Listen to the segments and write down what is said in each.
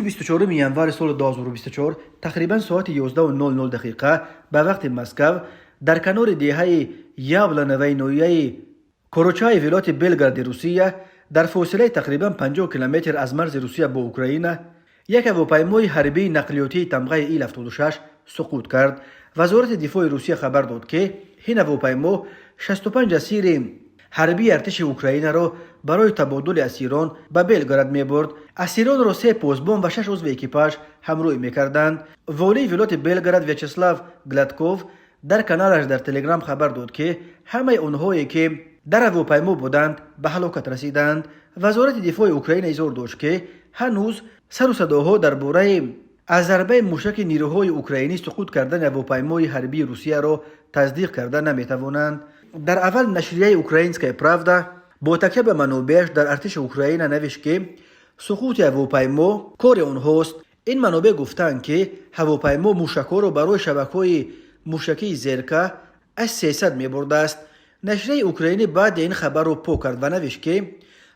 Рӯзи 24 январи соли 2024 тақрибан соати 11:00 дақиқа ба вақти Москав дар канори деҳаи Яблоноваи ноҳияи Корочаи вилояти Белгороди Русия, дар фосилаи тақрибан 50 километр аз марзи Русия бо Украина, як ҳавопаймои ҳарбии нақлиётии тамғаи Ил-76 суқут кард. Вазорати дифои Русия хабар дод, ки ин ҳавопаймо 65 асири ҳарбии артиши Украинаро барои табодули асирон ба Белгород мебурд. Асиронро се посбон ва шаш узви экипаж ҳамроҳӣ мекарданд. Волии вилояти Белгород Вячеслав Гладков дар каналаш дар Телеграм хабар дод, ки ҳамаи онҳое, ки дар ҳавопаймо буданд, ба ҳалокат расиданд. Вазорати дифои Украина изҳор дошт, ки ҳанӯз сару садоҳо дар бораи аз зарбаи мушаки нирӯҳои украинӣ суқут кардани ҳавопаймои ҳарбии Русияро тасдиқ карда наметавонанд. Дар аввал нашрияи «Украинская правда» бо такя ба манобеаш дар артиши Украина навишт, ки суқути ҳавопаймо кори онҳост. Ин манобеъ гуфтанд, ки ҳавопаймо мушакҳоро барои шабакаҳои мушакии Зерка С-300 мебурдааст. Нашрияи украинӣ баъди ин хабарро пок кард ва навишт, ки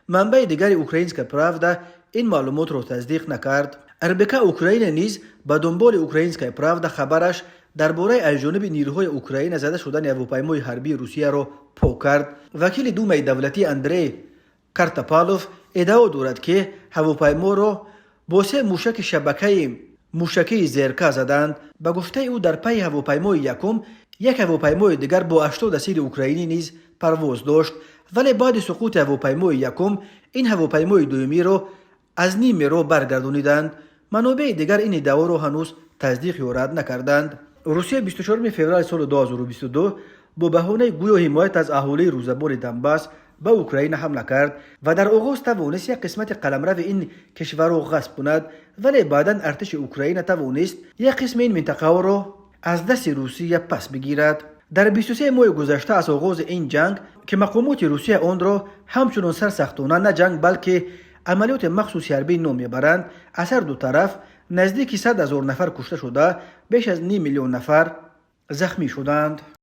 манбаи дигари «Украинская правда» ин маълумотро тасдиқ накард. РБК Украина низ ба дунболи «Украинская правда» хабараш дар бораи аз ҷониби нирӯҳои Украина зада шудани ҳавопаймои ҳарбии Русияро пок кард. Вакили Думаи давлатӣ Андрей Картаполов иддао дорад, ки ҳавопайморо бо се мушаки шабакаи мушакии Зерка заданд. Ба гуфтаи ӯ, дар пайи ҳавопаймои якум як ҳавопаймои дигар бо 80 асири украинӣ низ парвоз дошт, вале баъди суқути ҳавопаймои якум ин ҳавопаймои дуюмиро аз ними роҳ баргардониданд. Манобеи дигар ин иддаоро ҳанӯз тасдиқ ё рад накарданд. Русия 24 феврали соли 2022 бо баҳонаи гӯё ҳимоят аз аҳолии русзабони Донбасс ба Украина ҳамла кард ва дар оғоз тавонист як қисмати қаламрави ин кишварро ғасб кунад, вале баъдан артиши Украина тавонист як қисми ин минтақаҳоро аз дасти Русия пас бигирад. Дар 23 моҳи гузашта аз оғози ин ҷанг, ки мақомоти Русия онро ҳамчунон сарсахтона на ҷанг, балки амалиёти махсуси ҳарбӣ ном мебаранд, аз ҳар ду тараф наздики 100 000 нафар кушта шуда, беш аз ним миллион нафар захмӣ шуданд.